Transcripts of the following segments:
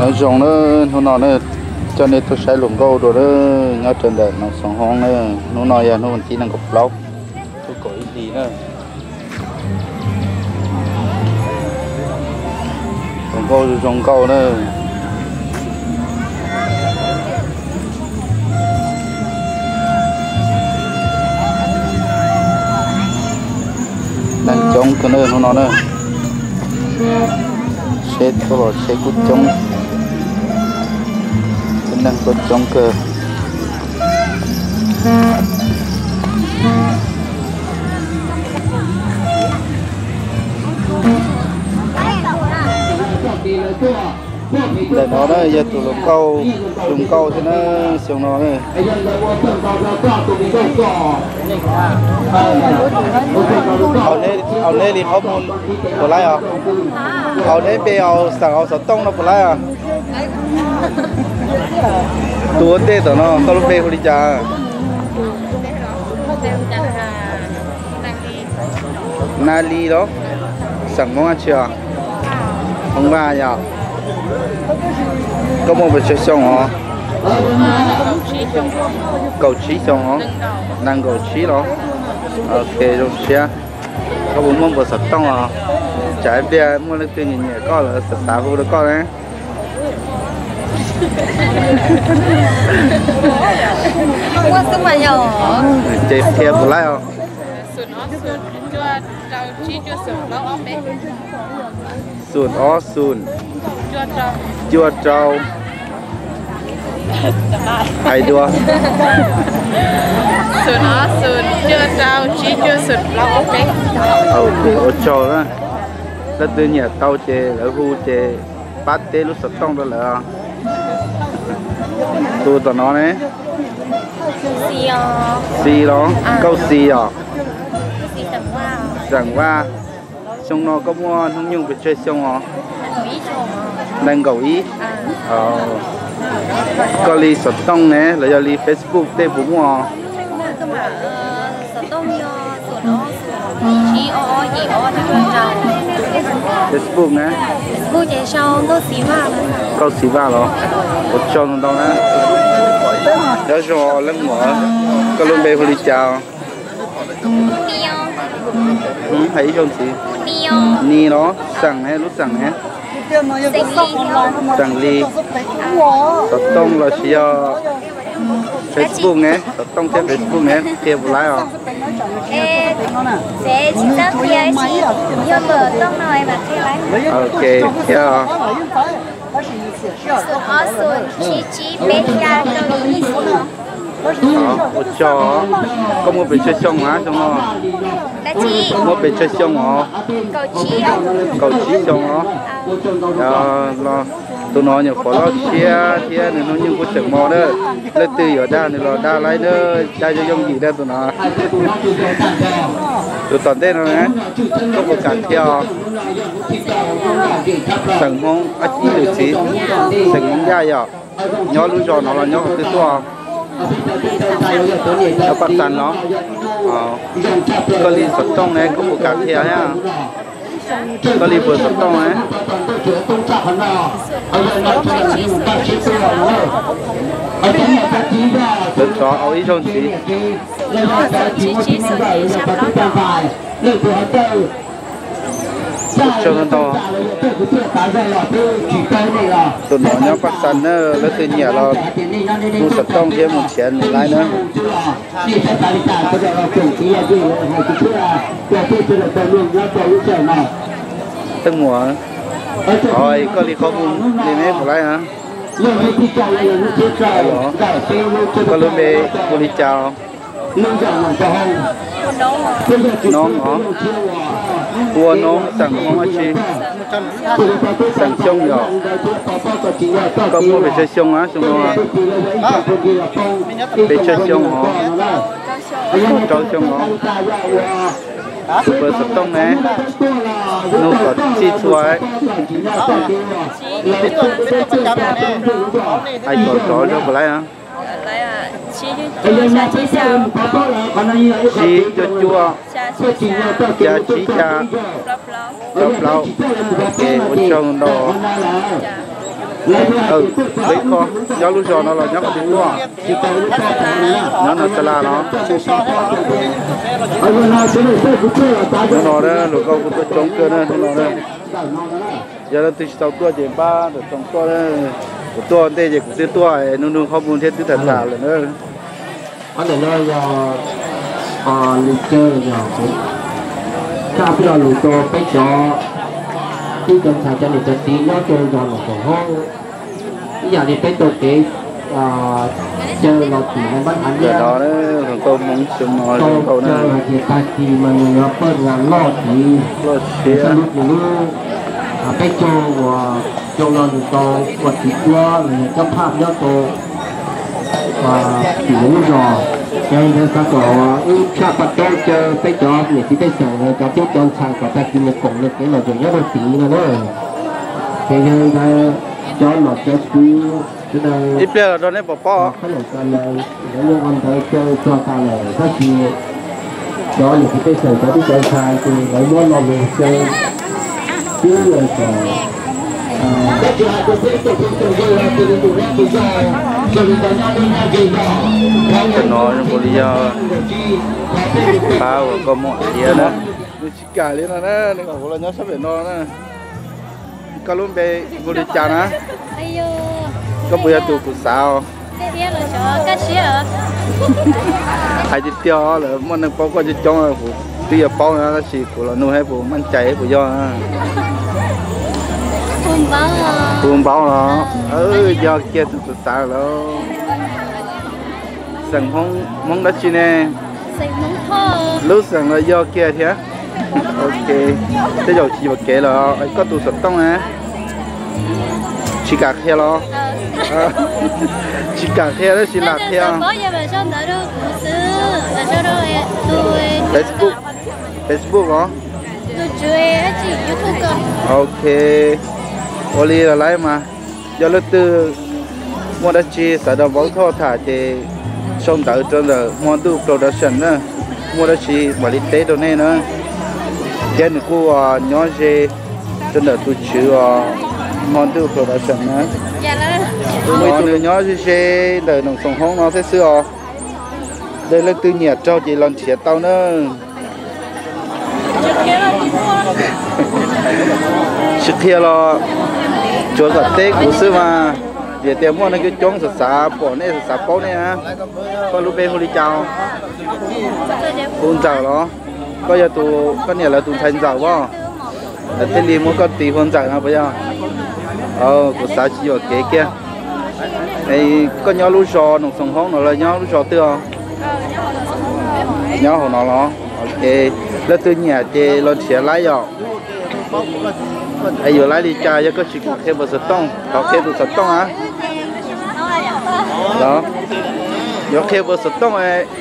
Nyob zoo na, hnub no na, coj nej tuaj saib hluas nkauj dua na, nyob rau ntawm Noov Xoom Hoob na. Hnub no yog hnub vas thib nees nkaum plaub, hnub kaum ib hlis na. Hluas nkauj zoo nkauj na. Neeg coob kawg na hnub no na. Tsheb tuaj los tsheb kuj coob, neeg tuaj coob kawg. Ntawm no na yog tus hluas nkauj zoo nkauj thiab na, xyoo no na. Haus neb li qhov muag puas laib os? Haus neb npe haus xeem haus xov tooj no puas laib os? Tus ua ntej tom no koj lub npe hu li cas? Naj Li los? Xeem Hmoob dab tsi os? Hmoob Vaj yom. Koj muaj pes tsawg xyoo os? Kaum tsib xyoo os? Nees nkaum tsib los? Ok, zoo siab. Koj puas muaj npawb xov tooj os? Tsam ib pliag muaj leej twg nyiam nyiam koj lawm xav xav hu rau koj ne. Ces qhia puas laib os? Xoom ob xoom, cuaj rau, hais dua. Ua tsaug na. Leej twg nyiam tau ces lawv hu ces pab teb lub xov tooj rau lawv. Tus tom no ne? Xi los? Nkauj Xi os? Xeem Vaj. Xyoo no koj muaj hnub nyoog pes tsawg xyoo os? Nees nkaum ib. Koj li xov tooj ne los yog li Facebook tej puas muaj? Facebook na? Nkauj Xi Vaj los? Ua tsaug ntau na. Nyob zoo leej muam, koj lub npe hu li cas? Hais ib zaug ntxiv. Ni los? Xeem ne, lub xeem ne? Xeem Li. Xov tooj los sis yog Facebook ne? Xov tooj thiab Facebook ne, qhia puas laib os? Ok, qhia. Ua tsaug. Koj muaj pes tsawg xyoo na xyoo no? Muaj pes tsawg xyoo os? Kaum tsib xyoo os? Tus no nyuam qhuav loj tshiab thiab nws hnub nyoog kuj tseem mos na. Leej twg yuav dag nws los dag laib na, dag yooj yooj yim na tus no. Tus tom ntej no, koj puas kam qhia os? Xeem Hmoob, ib tug txiv, xeem Hmoob Yaj yom. Nyob lub zos no los nyob qhov twg tuaj? Nyob Paj Xas no. Koj li xov tooj ne, koj puas kam qhia thiab? Koj li npawb xov tooj ne? Lawv rov au ib zaug ntxiv. Ua tsaug ntau. Tus no nyob Paj Xas na, leej twg nyiam los hu xov tooj thiab mus nrhiav nws laib na. Leej muam, koj li qhov hu li neb puas laib na? Koj lub npe hu li cas? Noob os. Hu ua Noob, xeem Hmoob dab tsi? Xeem Xyooj yom. Koj muaj pes tsawg xyoo na xyoo no? Pes tsawg xyoo os? Kaum rau xyoo os. Npawb xov tooj ne? Nug kom txhij txhua. Hais kom txog zog puas laib? Tsib cuaj cuaj, xya tsib xya, plaub plaub. Ua tsaug ntau. Peb kho nyob lub zos no los nyob qhov twg tuaj? Nyob Nas Xas Las no. Hnub no hluas nkauj kuj tuaj coob kawg na hnub no na. Yog leej twg tsis tau tuaj ces npaj nram tsoos tuaj. Kuv tuaj ntej ces kuv twb tuaj nug nug qhov mus thiab twb tham tham lawm na. Ob ntawm no yog lus caw, yog kuv tshaj peb lo lus rau peb cov tub cov ntxhais cov niam cov txiv nyob rau zos Loos Xoom Hoob, ib yam li peb tau kev caw los tim no npab hav liab, tau caw hais tias tag kis mas nws yuav pawj ngas loj tid, loj siab lub tim lub peb caug uas zoo no nws tau ua txiv cuab los yog cob phaj nyob rau tim lub zos. Ces yog li ntawd xav kom wb tshaj paj taub caw peb cov niam txiv pej xeem cov tub cov ntxhais kom tag kis nws koom nws kev lom zem nyob rau tim no na. Ces yog li ntawd cov nom cov tswv sawv daws, ib pliag los rau nej pom pob, lawv yeej ua ntawv caw txog tas lawm tab sis cov niam txiv pej xeem cov tub cov ntxhais ces lawv muab lo lus caw tib kom no zoo li yog pab uas koj muam thiab na. Nws tsis kam li no na, nws kom kuv los nyob sab pem no na. Koj lub npe hu li cas na? Koj puas yog tus kuv xav os? Hais tiag tiag lawm, muaj neeg paub koj coob coob, kuv twb yuav paub na tab sis kuv los nug saib puas meej cai puas yog. Puas npaub los? Yog kiag tus kuv xav lawm. Xeem Hmoob dab tsi ne? Lub xeem los yog kiag thiab. Ok, tej zaum tsis yuam kev los koj tus xov tooj na. Tsis kam qhia los? Tsis kam qhia tab sis lam qhia. Facebook, Facebook os. Ok, ua li los laib mas. Yog leej twg muaj dab tsi xav rau Npauv Thoj tham ces sau ntawv rau ntawm Hmo Ntuj Production na. Muaj dab tsi mam li teb rau nej na. Thiab nws kuj nyob ze rau ntawm tus tswv os, Hmo Ntuj Production na. Nws nyob ze ze ntawm Noom Xoom Hoob no thiab xwb os. Leej twg nyiam raug ces los nrhiav tau na. Tsis qhia los tsuas kom teb kuv xwb mas, vim tias muaj neeg coob coob xav xav pom nej, xav xav paub nej na. Koj lub npe hu li cas? Hu Ntxawm los? Koj yog tus, koj niam lawv tus ntxhais Ntxawm as, lawv thiaj li muab koj tis hu Ntxawm no puas yog? Kuv xav tsis yuam kev kiag. Koj nyob lub zos Noom Xoom Hoob no los nyob lub zos twg os? Nyob hauv no los? Ok, leej twg nyiam ces los nrhiav laib yom. Es yuav laib li cas yog koj tsis kam qhia npawb xov tooj, thov qhia tus xov tooj a. Los, yuav qhia npawb xov tooj,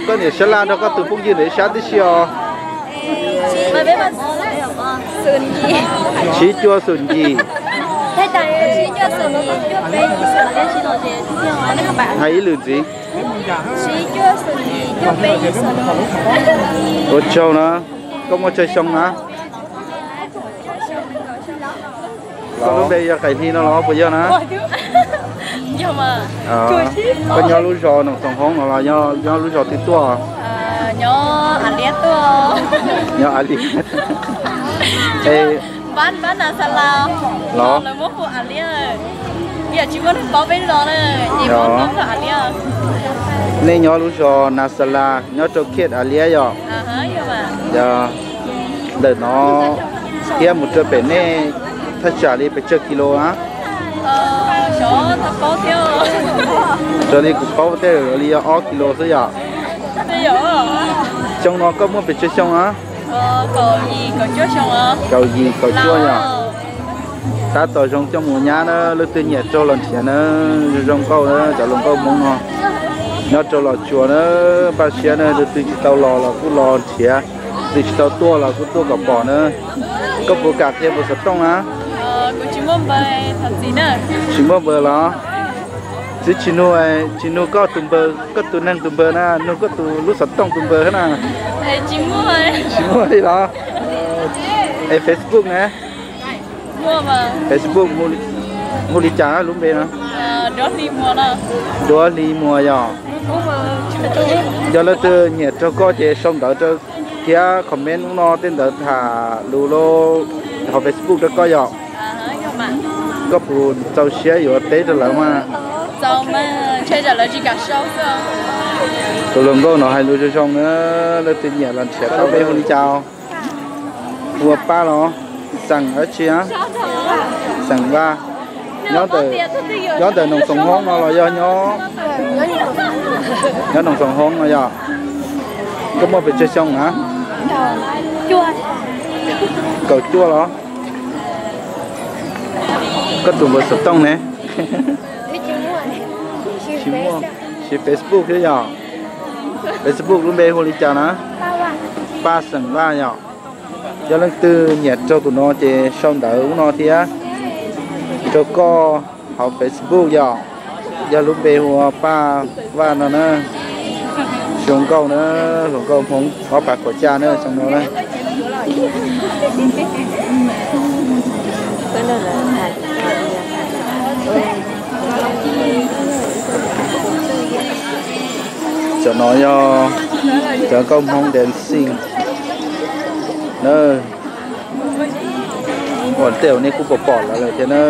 koj niam sab laj nrog koj tus phooj ywg ntawd sab tib si os. Tsib cuaj xoom yim, hais ib lwm ntxiv. Ua tsaug na, koj muaj tsawg xyoo na? Koj lub npe yog Qaim Hli no los puas yog na? Koj nyob lub zos Noom Xoom Hoob no los nyob lub zos twg tuaj? Nyob Av Liab. Los, nej nyob lub zos Nas Xas Las nyob rau khej Av Liab yom? Yog, ntawm no thiab mus rau pem nej thaj tsam li pes tsawg kis lus na? Raws li kuv paub tej zaum li yog ob kis lus xwb yom. Xyoo no koj muaj pes tsawg xyoo na? Kaum yim kaum cuaj yom. Tab tom zoo coj mus nyab na, leej twg nyiam raug los nrhiav na, zoo zoo nkauj na, cov hluas nkauj Hmoob no nyob rau Los Tsuas na, npaj siab na, leej twg tsis tau los los kuj los nrhiav, twg tsis tau tuaj los kuj tuaj kom pom na. Koj puas kam qhia npawb xov tooj na? Tsis muaj npawb los? Twb tsis nug, tsis nug koj tus npawb, koj tus neeg tus npawb na, nug koj tus lub xov tooj tus npawb na. Tsis muaj li los? Es Facebook ne? Facebook hu li, Hu li cas lub npe no? Duab Hli Muas yog. Yog leej twg nyiam raug koj ces sau ntawv rau thiab comment ub no tej ntawd tham lus hauv Facebook rau koj yom. Koj puas txaus siab yuav teb rau lawv mas? Tus hluas nkauj no hais lus zoo zoo na, leej twg nyiam los nrhiav tau peb hu li cas? Hu ua Paj los? Xeem dab tsi? Xeem Vaj. Nyob ntawm Noom Xoom Hoob no los yog nyob Noom Xoom Hoob no yog? Koj muaj pes tsawg xyoo na? Kaum cuaj los? Koj tus npawb xov tooj ne? Tsis muaj, siv Facebook thiab yog? Facebook lub npe hu li cas na? Paj Xeem Vaj yog. Yog leej twg nyiam raug tus no ces sau ntawv ub no thiab rau koj hauv Facebook yog. Yog lub npe hu ua Paj Vaj no na. Zoo nkauj na, hluas nkauj Hmoob ob phav kaum xya na, xyoo no na. Cov no yog cov nkauj Hmoob dancing na. Ua ntej nej kuj pom pom lawv lawm thiab na.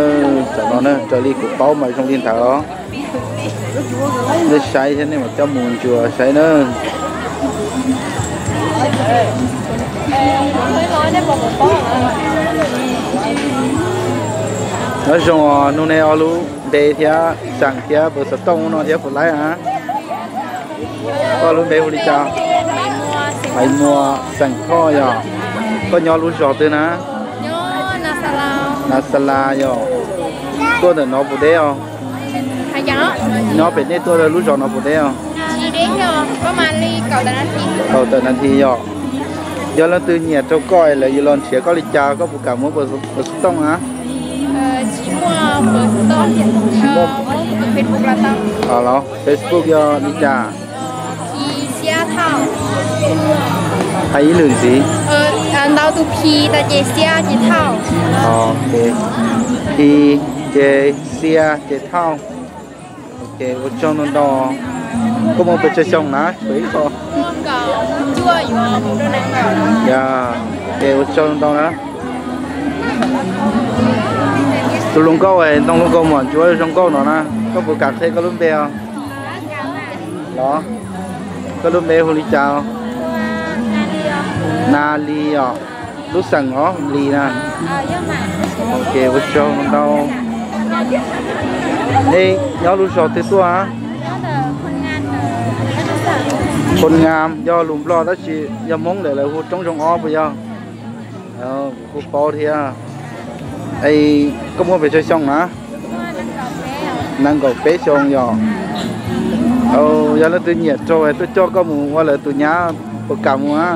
Cov no na raws li kuv paub mas zoo li ntawd os. Nej saib thiab nej mam coj mus ntsuas saib na. Nyob zoo os, nug nej ob lub npe thiab, Xeem thiab npawb xov tooj no thiab puas laib a? Koj lub npe hu li cas? Maiv Muas, Xeem Thoj yog. Koj nyob lub zos twg na? Nas Xas Las yog. Tuaj ntawm no puas deb os? Nyob pem nej tuaj lub zos no puas deb os? Kaum tawm nas this yog. Yog leej twg nyiam raug koj lawv yuav los nrhiav koj li cas koj puas kam muab npawb xov tooj na? Los Facebook yog li cas? Hais ib lwm ntxiv. Ntau tus P tas ces Xia ces Thauj. P ces Xia ces Thauj. Ok, ua tsaug ntau ntau. Koj muaj pes tsawg xyoo na? Tshuav ib qho. Ok, ua tsaug ntau ntau na. Tus hluas nkauj ntoo hluas nkauj mom ntsuab zoo nkauj no na, koj puas kam qhia koj lub npe os? Los, koj lub npe hu li cas? Nas Lis os. Lub xeem os, Lis na. Ok, ua tsaug ntau. Nej nyob lub zos twg tuaj? Phoo Nga yog lus Nplog tab sis yog Hmoob lawm lawv hu Roob Zoo Ob puas yog? Kuv kuj paub thiab. Es koj muaj pes tsawg xyoo na? Nees nkaum peb xyoo yog. Yog leej twg nyiam raug tuaj coj koj mus ua lawv tus nyab puas kam mus a?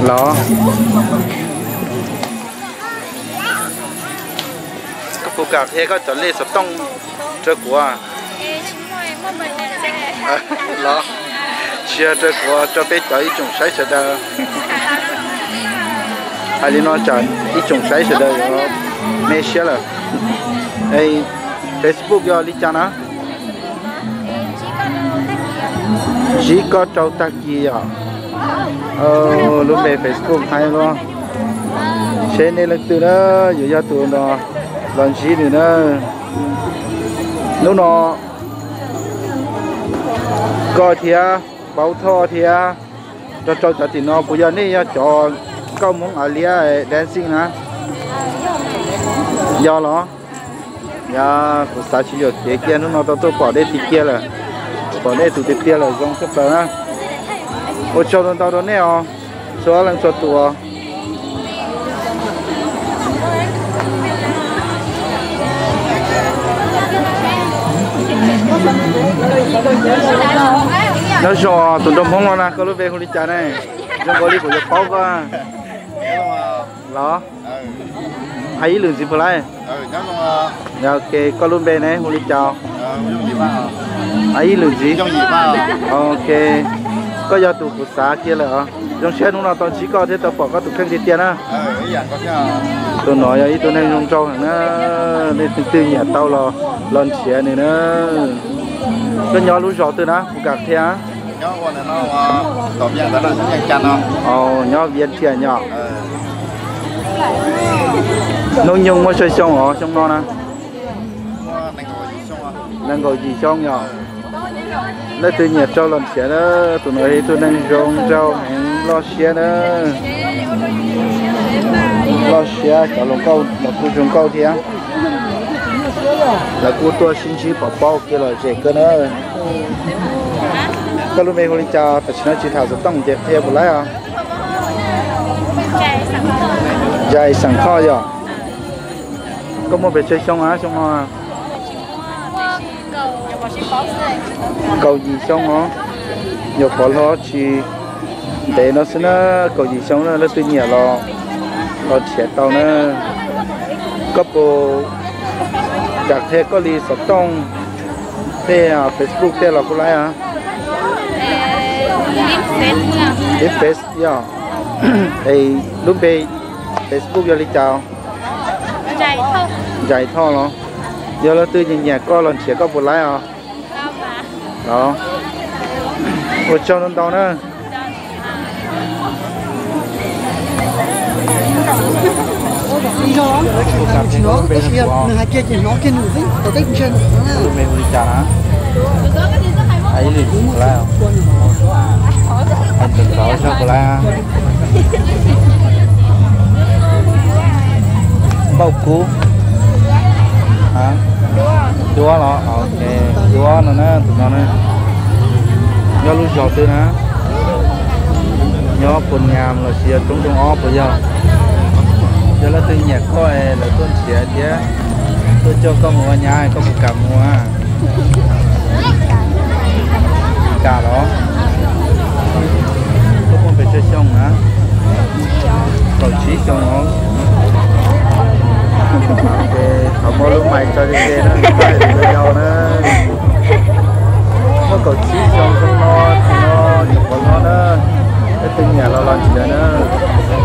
Los, koj puas kam qhia koj cov lej xov tooj rau kuv? Los, tsis yog rau kuv, rau peb cov ib tsoom saib sawv daws. Hais li no tsam ib tsoom saib sawv daws yuav me siab lawm. Facebook yog li cas na? Ntsib koj rau tag kis yom. Lub npe Facebook hais los, seb nej leej twg na yuav yog tus no los ntsib nws na. Hnub no koj thiab Paub Thoj thiab rau rau cov tim no puas yog nej yog cov nkauj Hmoob Av Liab dancing na? Yog los? Yog, kuv xav tsis yuam kev kiag hnub no tau tuaj pom nej tiag tiag lawm, pom nej tus tiag tiag lawm zoo tshaj plaws na. Ua tsaug ntau ntau rau nej os, txhua leej txhua tus. Nyob zoo tus nraug Hmoob no na, koj lub npe hu li cas ne? Zoo nkaus li kuv yuav paub koj. Los, hais ib lwm ntxiv puas laib? Ok, koj lub npe ne hu li cas? Hais ib lwm ntxiv. Ok, koj yog tus kuv xav kiag lawm os. Zoo siab hnub no tau ntsib koj thiab tau pom koj tus kheej tiag tiag na. Tus no yog ib tug neeg zoo nraug heev na, leej twg nyiam tau los los nrhiav nws na. Koj nyob lub zos twg na, kuv kam qhia. Nyob Vias Riam yom. Hnub nyoog muaj tsawg xyoo os xyoo no na? Nees nkaum yim xyoo yom. Leej twg nyiam rau los nrhiav na, tus no yog ib tug neeg zoo nraug heev loj siab na. Loj siab, cov hluas nkauj los kuj zoo nkauj thiab. Lawv kuj tuaj sib ntsib pov pob kiag lom zem kawg na. Koj lub npe hu li cas? Tam sim no tsis tham xov tooj ces qhia puas laib os? Zais Xeem Thoj yom. Koj muaj pes tsawg xyoo a xyoo no? Kaum yim xyoo os. Nyuam qhuav hlob tsis ntev no xwb na, kaum yim xyoo na, leej twg nyiam los los nrhiav tau na. Koj puas kam qhia koj li xov tooj tej Facebook tej los kuj laib os? Lib Face yog. Es lub npe Facebook yog li cas? Zais Thoj los. Yog leej twg nyiam nyiam koj los nrhiav koj puas laib os? Los. Ua tsaug ntau ntau na. Npauj Kub. Duab los, ok, Duab no na, tus no na. Nyob lub zos twg na? Nyob Pus Nyas los sis yog Roob Zoo Ob puas yog? Yog leej twg nyiam koj es lawv tuaj nrhiav thiab tuaj coj koj mus ua nyab koj puas kam mus? Kam los? Koj muaj pes tsawg xyoo na? Kaum tsib xyoo os. Ces thov muab lub mais tso ze ze na, yau yau na. Muaj kaum tsib xyoo xyoo no, tus no nyuam qhuav hlob na. Leej twg nyiam los los nrhiav na.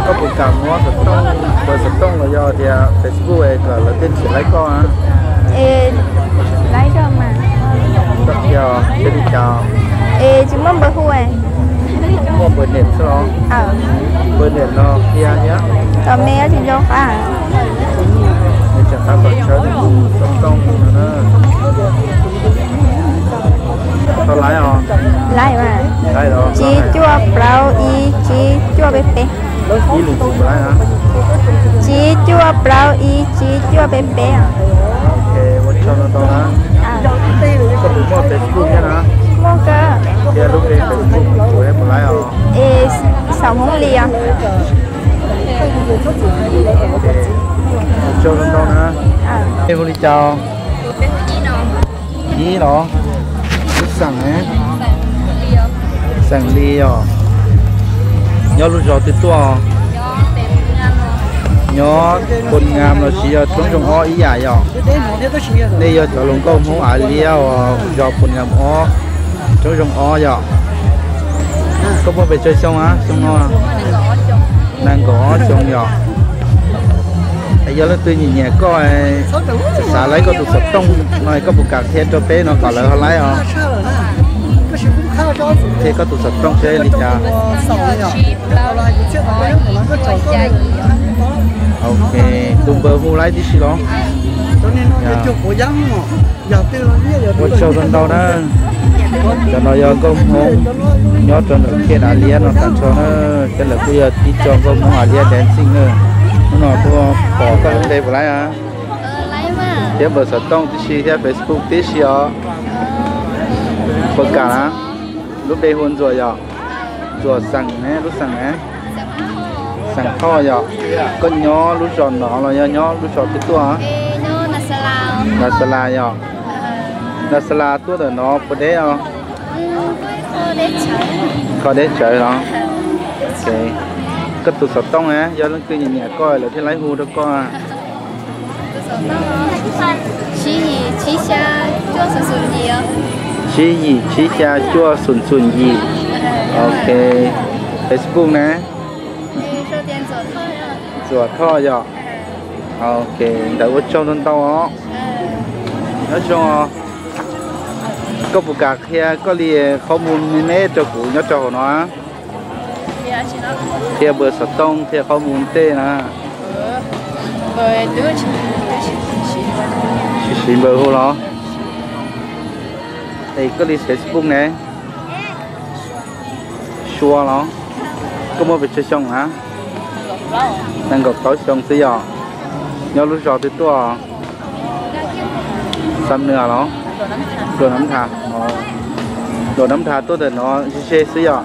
Koj puas kam muab xov tooj, tus xov tooj los yog tias Facebook es kom lawv thiaj nrhiav laib koj na? Es laib koj mas. Koj qhia, qhia li cas? Es tsis muaj npawb hu es. Muaj npawb niam xwb los? Npawb niam no qhia thiab. Tom me tsis zoo qab. Tseem tab tom tshawb tus xov tooj no na. Tau laib os. Laib mas. Tsib cuaj plaub ib tsib cuaj peb peb. Ib lwm tus laib na. Tsib cuaj plaub ib tsib cuaj peb peb. Ok, ua tsaug ntau ntau na. Koj puas muaj Facebook thiab na? Muaj kawg. Qhia lub npe Facebook kuv puas laib os? Es Xaum Hmoob Lis os. Ua tsaug ntau ntau na. Npe hu li cas? Ib los? Lub xeem ne? Xeem Lis os. Nyob lub zos twg tuaj? Nyob Pus Nyas los sis yog Roob Zoo Ob ib yam yom? Nej yog cov hluas nkauj Hmoob Av Liab uas zos Pus Nyas Ob, Roob Zoo Ob yom? Koj muaj pes tsawg xyoo a xyoo no? Nees nkaum ob xyoo yom. Yog leej twg nyiam nyiam koj, xav xav laib koj tus xov tooj no koj puas kam qhia rau peb no kom lawv ho laib os? Qhia koj tus xov tooj seb li cas. Ok, tus npawb hu laib tib si los? Ua tsaug ntau ntau na. Cov no yog nkauj Hmoob nyob rau ntawm kiag Dav Liab no tag nrho na. Cov lawv kuj yog tib co nkauj Hmoob Av Liab dancing na. Hnub no tuaj pom koj lub npe puas laib a? Thiab npawb xov tooj tib si thiab Facebook tib si os. Puas kam na? Lub npe hu Ntxuam yom? Ntxuam xeem ne, lub xeem ne? Xeem Thoj yom. Koj nyob lub zos no los yog nyob lub zos twg tuaj? Nas Xas Las yom. Nas Xas Las tuaj ntawm no puas deb os? Kho deb tsawv los? Koj tus xov tooj na, yog leej twg nyiam nyiam koj lawv thiaj laib hu rau koj. Tsib yim tsib xya cuaj xoom xoom yim. Ok. Facebook ne? Yuam Thoj yom. Ok, ntawd ua tsaug ntau ntau os. Nyob zoo os. Koj puas kam qhia koj li qhov mus me me rau kuv nyob rau hauv no? Qhia npawb xov tooj thiab qhov mus tej na. Tsis siv npawb hu los? Es koj li Facebook ne? Sua los? Koj muaj pes tsawg xyoo na? Nees nkaum plaub xyoo xwb yom. Nyob lub zos twg tuaj? Xam Nwa los? Luam Nab Tha. Luam Nab Tha tuaj ntawm no ze ze xwb yom.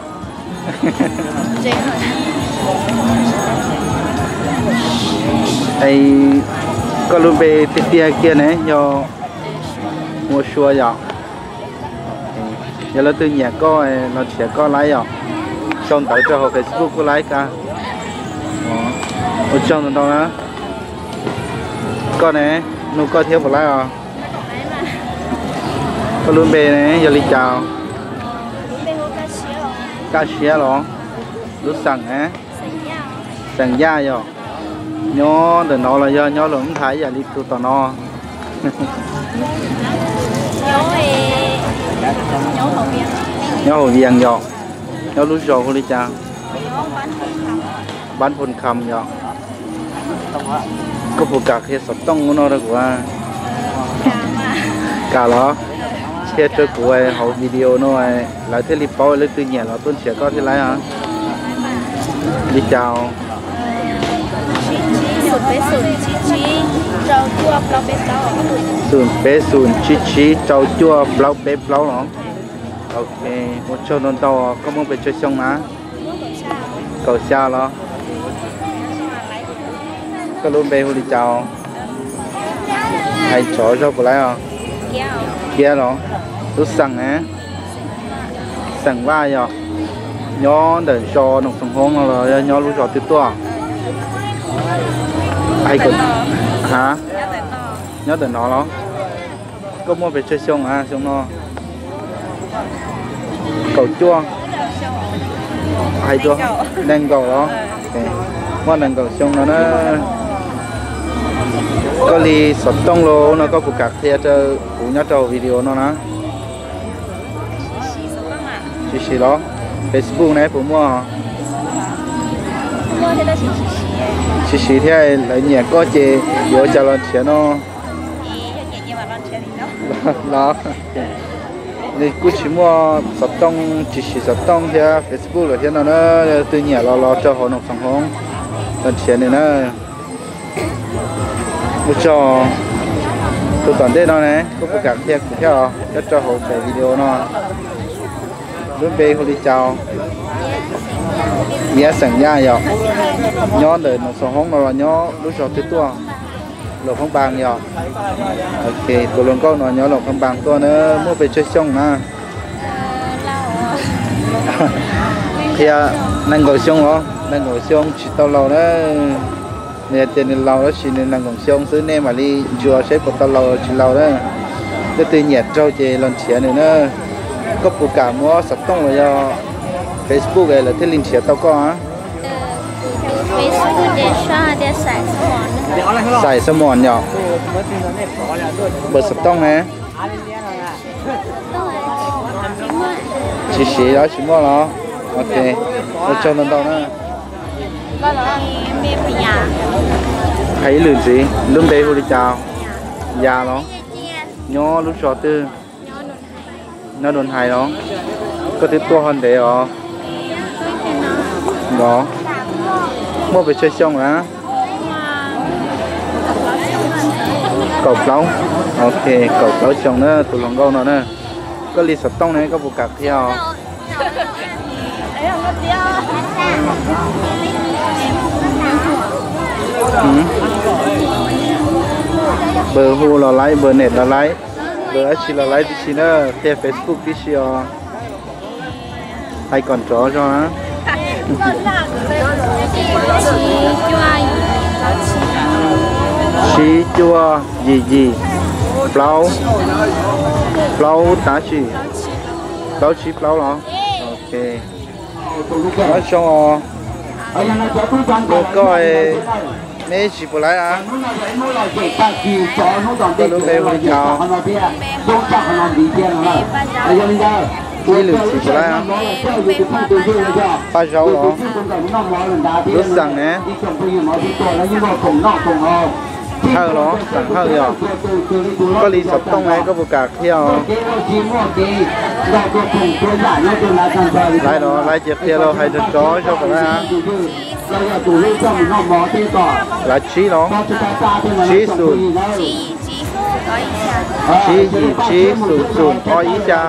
Es koj lub npe tiag tiag kiag ne yog? Ua Sua yom. Yog leej twg nyiam koj los nrhiav koj laib yom. Sau ntawv rau hauv Facebook kuj laib kab. Ua tsaug ntau ntau na. Koj ne, nug koj thiab puas laib os? Koj lub npe ne yog li cas? Kaj Siab los? Lub xeem ne? Xeem Yaj yom. Nyob ntawm no los yog nyob Luam Nab Tha ib yam li tus tom no? Nyob hauv Vias yom. Nyob lub zos hu li cas? Npab Phoos Kham yom. Koj puas kam qhia xov tooj ub no rau kuv? Kam los? Qhia rau kuv hauv video no, lawv thiaj li paub leej twg nyiam los tuaj nrhiav koj thiaj laib os. Li cas? Xum peb xum tsib tsib rau cuaj plaub peb plaub los? Ok, ua tsaug ntau ntau. Koj muaj pes tsawg xyoo na? Kaum xya los? Koj lub npe hu li cas? Hais tsov zog puas laib os? Kiab los? Lub xeem ne? Xeem Vaj yog. Nyob ntawm zos Noom Xoom Hoob no los yog nyob lub zos twg tuaj? Ha, nyob ntawm no los? Koj muaj pes tsawg xyoo na xyoo no? Kaum cuaj. Hais rau, nees nkaum los? Muaj nees nkaum xyoo no na. Koj li xov tooj los no koj puas kam qhia rau kuv nyob rau video no na? Tsis siv los? Facebook ne puas muaj? Tsis siv thiab, lawv nyiam koj ces yuav cas los nrhiav no. Los, nws kuj tsis muaj xov tooj, tsis siv xov tooj thiab Facebook lawm thiab no na. Leej twg nyiam los los rau hauv Noom Xoom Hoob los nrhiav nws na. Ua tsaug. Tus tom ntej no ne, koj puas kam qhia kuv thiab os, nyob rau hauv daim video no? Lub npe hu li cas? Yaj, xeem Yaj yom. Nyob ntawm Noom Xoom Hoob no los nyob lub zos twg tuaj? Luam Phab Npas yom. Ok, tus hluas nkauj no nyob Luam Phab Npas tuaj na, muaj pes tsawg xyoo na? Qhia, nees nkaum xyoo los? Nees nkaum xyoo tsis tau laus na. Nws hais tias nws laus tab sis nws nees nkaum xyoo xwb, nej mam li ntsuas saib puas tau laus tsis laus na. Leej twg nyiam raug ces los nrhiav nws na. Koj puas kam muab xov tooj los yog Facebook lawv thiaj li nrhiav tau koj? Xais Xab Mos yom. Npawb xov tooj ne? Tsis siv los tsis muaj los? Ok, ua tsaug ntau ntau na. Hais ib lwm ntxiv, lub npe hu li cas? Yas los? Nyob lub zos twg? Nyob Doo Hais los? Koj twb tuaj ho ntev os. Los, muaj pes tsawg xyoo na? Kaum plaub. Ok, kaum plaub xyoo na tus hluas nkauj no na. Koj li xov tooj ne koj puas kam qhia os? Npawb hu los laib, npawb net los laib, npawb dab tsi los laib tib si na, qhia Facebook tib si os. Hais kom nrov zog na. Tsib cuaj yim yim plaub, plaub tab sis, plaub tsib plaub los? Ok. Nyob zoo os. Hu koj, neb tsis puas laib a? Koj lub npe hu li cas? Ib lwm tsis puas laib a? Paj Zaub los? Lub xeem ne? Thawj los, xeem Hawj yog. Koj li xov tooj ne, koj puas kam qhia os? Laib los laib ces qhia los hais rov rov zog kom laib. Laib tsib los? Tsib xum, tsib yim tsib xum xum ob ib xya.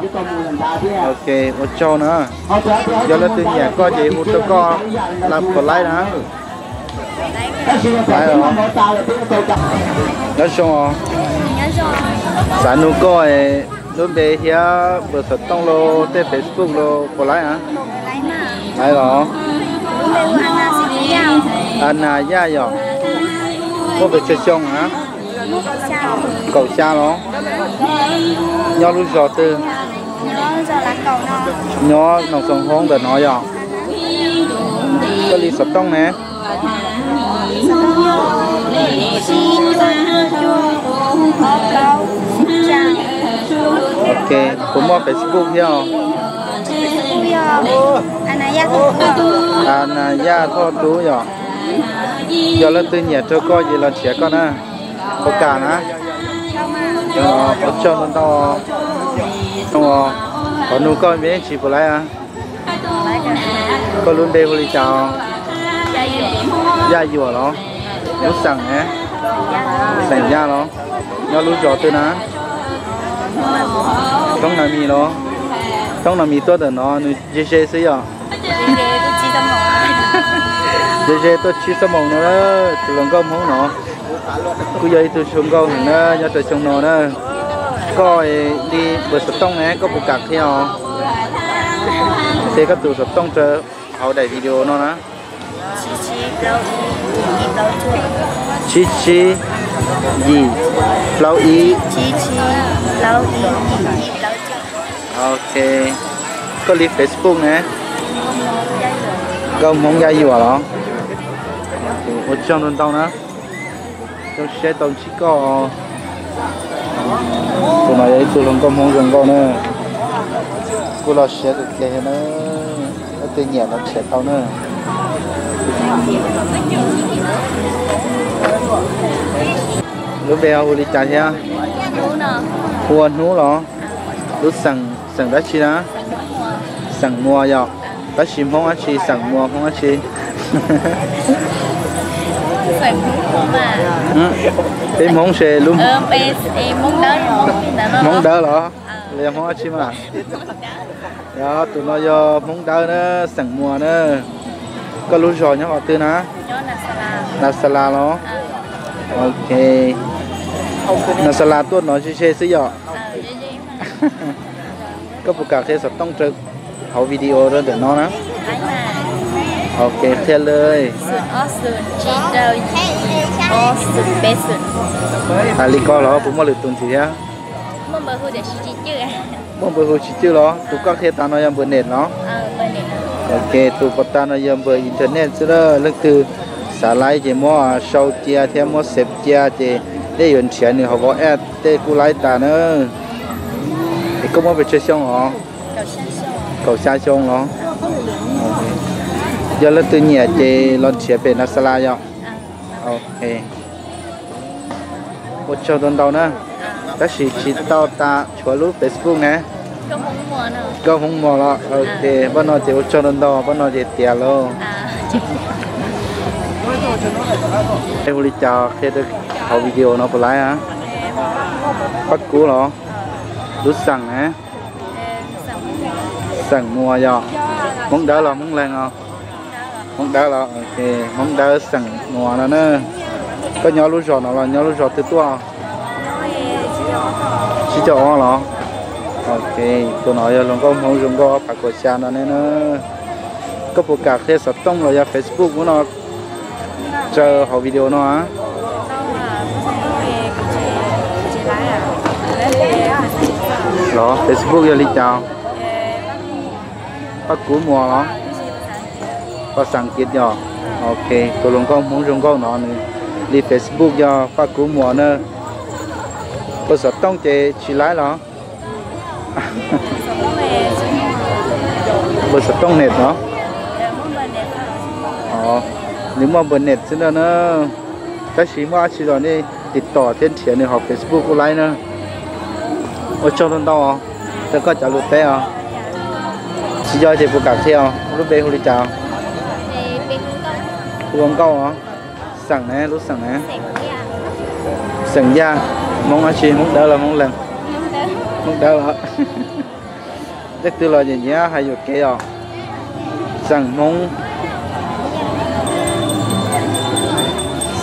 Ok, ua tsaug na. Yog leej twg nyiam koj ces hu rau koj, puas laib na? Laib os. Nyob zoo os. Xav nug koj lub npe thiab npawb xov tooj los tej Facebook los puas laib a? Laib los? Ana Yaj yog. Muaj pes tsawg xyoo a? Kaum xya los? Nyob lub zos twg? Nyob Noom Xoom Hoob ntawm no yog? Koj li xov tooj ne? Ok, puas muaj Facebook thiab? Ana Yaj Thoj Tub yog. Yog leej twg nyiam rau koj ces los nrhiav koj na. Puas kam na? Ua tsaug ntau ntau. Qhov nug koj npe tsis puas laib a? Koj lub npe hu li cas? Yaj Yuam los? Lub xeem ne? Xeem Yaj los? Nyob lub zos twg na? Thoob Nas Mis los? Thoob Nas Mis tuaj ntawm no nws ze ze xwb yog? Ze ze tuaj tsib xuab moos no, tus hluas nkauj Hmoob no kuj yog ib tug zoo nkauj heev na nyob rau xyoo no na. Koj li npawb xov tooj ne, koj puas kam qhia os? Qhia koj tus xov tooj rau hauv daim video no na. Tsib tsib yim plaub ib. Ok, koj li Facebook ne? Nkauj Hmoob Yaj Yuam los? Ua tsaug ntau ntau na. Zoo siab tau ntsib koj. Tus no yog ib tug hluas nkauj Hmoob zoo nkauj na. Kuj los siab kawg kiag na. Leej twg nyiam los nrhiav tau na. Lub npe hu li cas thiab? Hu ua Hnub los? Lub xeem, xeem dab tsi na? Xeem Muas yog. Tab sis Hmoob dab tsi, xeem Muas Hmoob dab tsi? Peb Hmoob se lub Hmoob Dawb los? Los yog Hmoob dab tsi mas? Yog, tus no yog Hmoob Dawb na, xeem Muas na. Koj lub zos nyob qhov twg na? Nas Xas Las los? Ok. Nas Xas Las tuaj no ze ze xwb yog? Koj puas kam qhia xov tooj rau hauv video rau ntawm no na? Ok, qhia li. Hais li ko los puas muaj lwm tus ntxiv thiab? Muaj npawb hu tsis tswj los? Tus koj qhia tas no yog npawb net los? Ok, tus pos tas no yog npawb internet xwb. Leej twg xav laib ces muab sau cia thiab muab xev cia ces nej yuav nrhiav nws hauv WhatsApp tej kuj laib tas na. Es koj muaj pes tsawg xyoo os? Kaum xya xyoo los? Yog leej twg nyiam ces los nrhiav pem Nas Xas Las yog? Ok. Ua tsaug ntau ntau na. Tab sis tsis tau tas tshuav lub Facebook ne. Nkauj Hmoob Muas los? Ok, pab no ces ua tsaug ntau ntau, pab no ces tiav lauj. Hu li cas qhia rau hauv video no puas laib? Pab Kub los? Lub xeem ne? Xeem Muas yog. Hmoob Dawb los Hmoob Leeg os? Hmoob Dawb los? Ok, Hmoob Dawb xeem Muas no na. Koj nyob lub zos no los nyob lub zos twg tuaj? Tsib caug ob los? Ok, tus no yog hluas nkauj Hmoob zoo nkauj ob phav kaum xya no ne na. Koj puas kam qhia xov tooj los yog Facebook ub no rau hauv video no? Los Facebook yog li cas? Pab Kub Muas los? Xaas Kiv yog. Ok, tus hluas nkauj Hmoob zoo nkauj no nws li Facebook yog Paj Kub Muas na. Npawb xov tooj ces tsis laib los? Npawb xov tooj net no. Nws muaj npawb net xwb ntag na. Tab sis muaj dab tsi los nej tiv tom thiab nrhiav nws hauv Facebook kuj laib na. Ua tsaug ntau ntau os, rau koj cov lus teb os. Tsis yog ces puas kam qhia os, lub npe hu li cas? Hu ua Nkauj os. Xeem ne, lub xeem ne? Xeem Yaj. Hmoob dab tsi, Hmoob Dawb los Hmoob Lees? Hmoob Dawb los. Leej twg los yeej nyiam hais yuam kev os. Xeem Hmoob,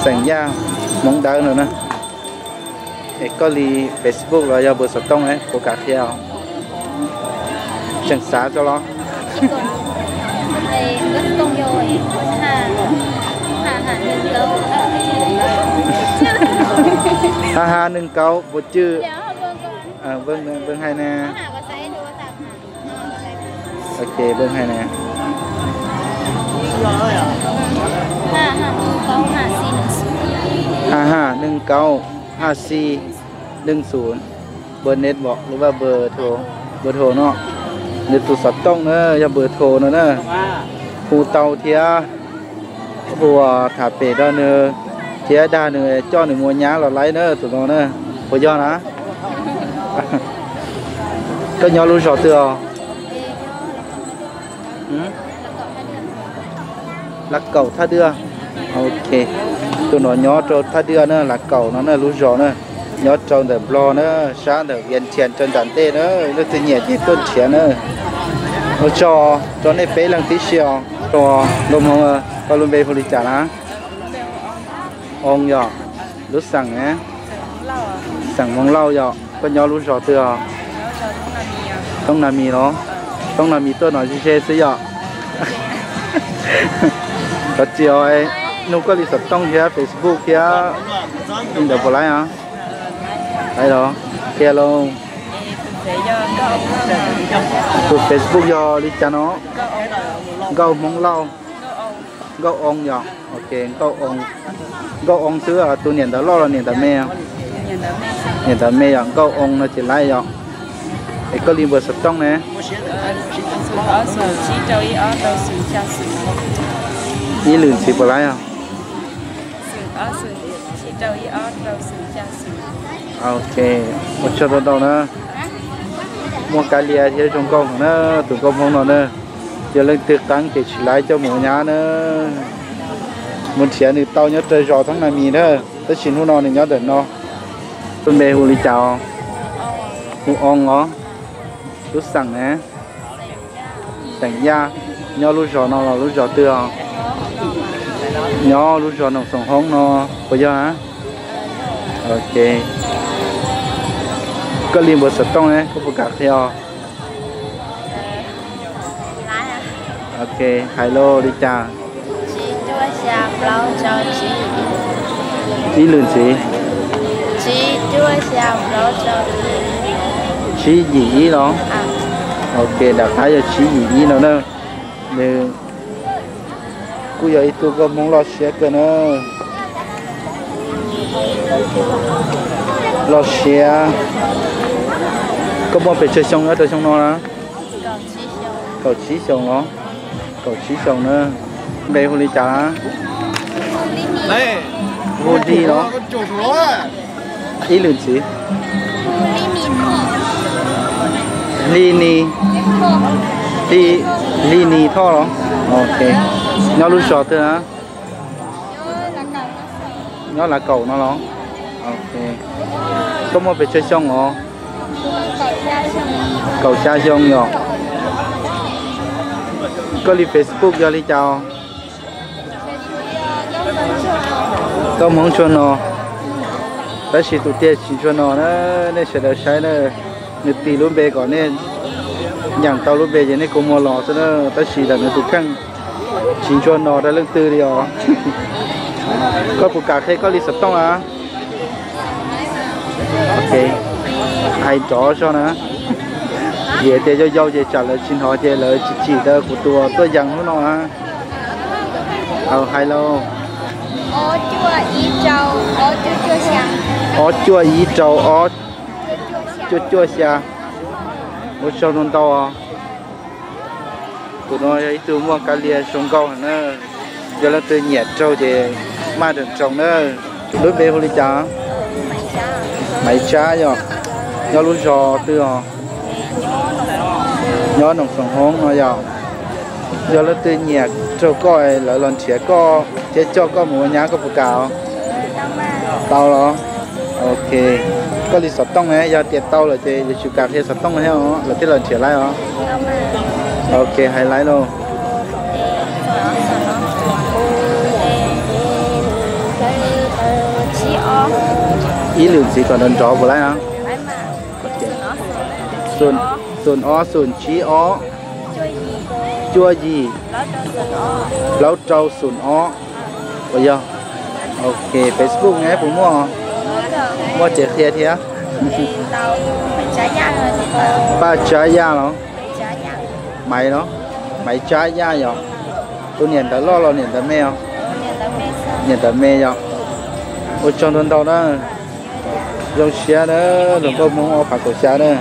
xeem Yaj, Hmoob Dawb no na. Es koj li Facebook los yog npawb xov tooj ne, puas kam qhia os? Tseem xav tso los? Ha ha neeg kaub puas cwj? Npawg hais ne. Ok, npawg hais ne. Ha ha neeg kaub ha xi neeg xum. Npawb net vos lub vaj npawb tho, npawb tho no. Nws tus xov tooj na yog npawb tho no na. Hu tau thiab hu tham pem rau nws thiab dag nws coj nws mus ua nyab los laib na tus no na. Puas yog na? Koj nyob lub zos twg os? Lav Kaum Thaj Dwaj. Ok, tus no nyob rau Thaj Dwaj na, Lav Kaum no na lub zos na. Nyob rau ntawm Nplog na, sab ntawm Vias Nrhias rau nram ntej na, leej twg nyiam ces tuaj nrhiav na. Ua tsaug rau nej peb leeg tib si os. Nkauj Hmoob, koj lub npe hu li cas na? Oo yog, lub xeem ne? Xeem Hmoov Lauj yog. Koj nyob lub zos twg os? Thoob Nag Mis los? Thoob Nag Mis tuaj no ze ze xwb yog. Thov txim os, nug koj li xov tooj thiab Facebook thiab li ntawd puas laib os? Laib los, qhia lauj. Tus Facebook yog li cas no? Nkauj Hmoob Lauj. Nkauj Oo yog. Ok, Nkauj Oo. Nkauj Oo xwb, tus niam ntawv loj los niam ntawv me? Niam ntawv me yog Nkauj Oo no ces laib yog. Es koj li npawb xov tooj ne? Ib lwm ntxiv puas laib os? Ok, ua tsaug ntau ntau na. Muaj kab lia thiab zoo nkauj heev na, tus nkauj Hmoob no na. Yog leej twg qeeb ces tsis laib coj mus ua nyab na. Mus nrhiav nws tau nyob rau zos Thoob Nag Mis na, tab sis hnub no nws nyob ntawm no. Lub npe hu li cas? Hu Oo os. Lub xeem ne? Xeem Yaj. Nyob lub zos no los lub zos twg os? Nyob lub zos Noom Xoom Hoob no puas yog? Ok. Koj li npawb xov tooj ne, koj puas kam qhia os? Ok, hais lauj, li cas? Ib lwm ntxiv. Tsib yim ib los? Ok, nram qab yog tsib yim ib no na. Nws kuj yog ib tug nkauj Hmoob loj siab kawg na. Loj siab. Koj muaj pes tsawg xyoo nyob rau xyoo no na? Kaum tsib xyoos los? Kaum tsib xyoos na. Npe hu li cas? Hu Li los? Ib lwm ntxiv. Li Ni. Li, Li Ni Thoj los? Ok. Nyob lub zos twg na? Nyob Lav Kaum no los? Ok. Koj muaj pes tsawg xyoo os? Kaum xya xyoo yog. Koj li Facebook yog li cas? Nkauj Hmoob Ntsuag No. Tab sis tus tiag tsis Ntsuag No na, nej sawv daws saib na. Nws tis lub npe kom nej nyeem tau lub npe ces nej kua muag los xwb na, tab sis ntawm nws tus kheej tsis Ntsuag No rau leej twg li os. Koj puas kam qhia koj li xov tooj na? Ok, hais nrov zog na. Vim tias yau yau ces tsam lawv tsis hnov ces lawv tsis chim rau kuv tus tuaj yees hnub no na. Hais lauj. Ob cuaj ib rau ob cuaj cuaj xya. Ob cuaj ib rau ob cuaj cuaj xya. Ua tsaug ntau ntau os. Tus no yog ib tug muaj kab lia zoo nkauj na. Yog leej twg nyiam raug ces maj nroos nroos na. Lub npe hu li cas? Maiv Tsab yog. Nyob lub zos twg os? Nyob Noom Xoom Hoob no yog. Yog leej twg nyiam raug koj lawv los nrhiav koj thiab coj koj mus ua nyab koj puas kam os? Tau los? Ok. Koj li xov tooj ne, yog tias tau lawm ces yuav tsum kam qhia xov tooj thiab os lawv thiaj los nrhiav laib os. Ok, hais laib lauj. Ib lwm ntxiv kom nrov nrov puas laib na? Xoom ob xoom tsib ob cuaj yim plaub rau xoom ob. Ua yog. Ok, Facebook ne puas muaj? Muaj ces qhia thiab. Paj Tsab Yaj los? Maiv los? Maiv Tsab Yaj yog. Tus niam ntawv loj los niam ntawv me os? Niam ntawv me yog. Ua tsaug ntau ntau na. Zoo siab na, hluas nkauj Hmoob ob phav kaum xya na.